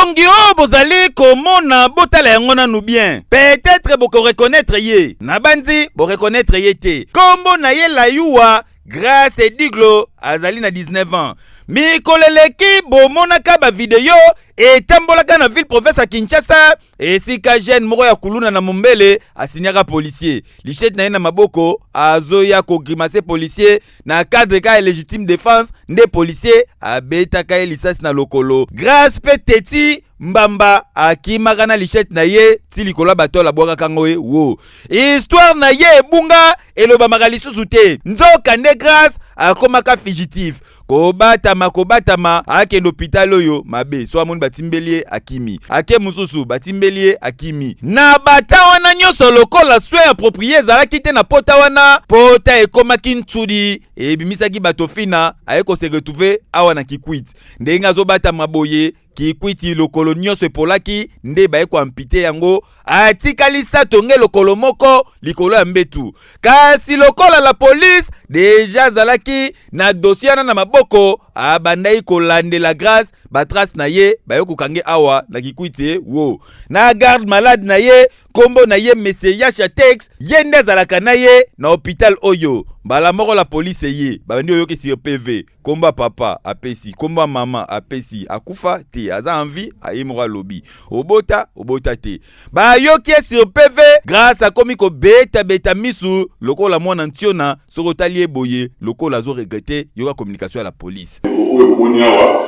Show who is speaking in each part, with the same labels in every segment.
Speaker 1: Elongi oyo bozali komona, botala yango nanu bien, peut-être bokoreconnaître ye. Nabanzi boreconnaître ye te. Nkombo na ye Layuwa Grâce Diglo, azali na 19 ans. Mikolo eleki bomonaka bavideo etambolaka na ville province ya Kinshasa, esika jeune moko ya kuluna na Mombele asignaka policier, lichette na ye na maboko, azoya kogrimacer policier na cadre ka ya légitime défense. Nde policier abetaka ye lisasi na lokolo. Grâce mpe teti mbamba, akimaka na lichette na ye ti likolo ya bato, alabwakaka ngo ye wo. Histoire na ye ebunga, elobamaka lisusu te. Nzoka nde Grâce akomaka fugitif, kobatama kobatama, akende hôpital oyo mabe. So amoni batimbeli ye, akimi, ake mosusu, batimbeli ye, akimi. Na bata wana nyonso, lokola soin approprié ezalaki te na pota wana, pota ekomaki ntsudi, ebimisaki bato fina. Aye kose retrouver awa na Kikwit. Ndenge azobatama boye, Kikwiti, lokolo nyonso epolaki, nde baye koamputer yango. Atikali satonge lokolo moko likolo ya mbetu. Kasi lokola la police déjà azalaki na dossier wana na maboko, abandaki kolandela Grâce, batrace na ye, baye kokange awa na Kikwiti wo na garde malade na ye. Nkombo na ye Mese Yasha Tex, ye nde azalaka na ye na hôpital oyo. Mbala moko la police ye babandi oyoki sur PV, nkombo ya papa apesi, nkombo ya mama apesi, akufa te, aza en vie. Aye moko alobi obota obota te. Bayoki ye sur PV, Grâce akomi kobetabeta misu lokola mwana ntiona. Soki otali ye boye, lokola azoregretter. Yoka communication ya la police.
Speaker 2: Oyo bomoni awa,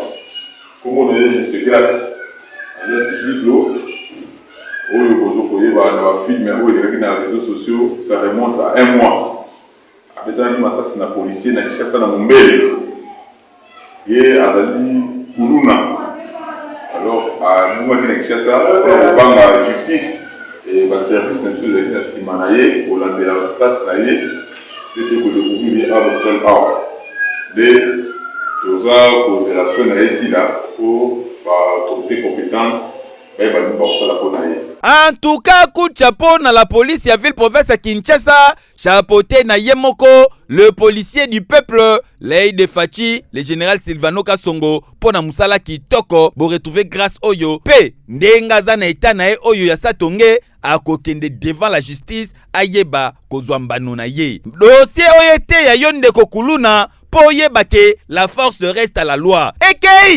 Speaker 2: kombo na ye Monsieur Grâce alias Diglo, oyo bozo koyeba na bafilm oyo elekaki na réseaux sociaux. Ça remonte à un mois, abetanaki masasi na policier na Kinshasa, na Mombele. Ye azali kuluna. Alors abungaki na Kinshasa mpona kobanga justice. E baservice na biso ezalaki na nsima na ye kolandela trace na ye ete kodécouvrir ye awa hôpital awa. Nde toza kozela soin na ye esila mpo baautorité compétente bayeba nini bakosala mpo na ye.
Speaker 1: En tout cas, coup de chapeau na la police ya ville province ya Kinshasa, chapeauté na ye moko le policier du peuple, l'œil de Fatshi, le général Silvano Kasongo, mpo na mosala kitoko. Boretrouve Grâce oyo mpe ndenge aza na eta na ye oyo ya satonge, akokende devant la justice, ayeba kozwa mbano na ye. Dossier oyo eteya yo, ndeko kuluna, mpo oyeba ke la force reste à la loi. Ekei.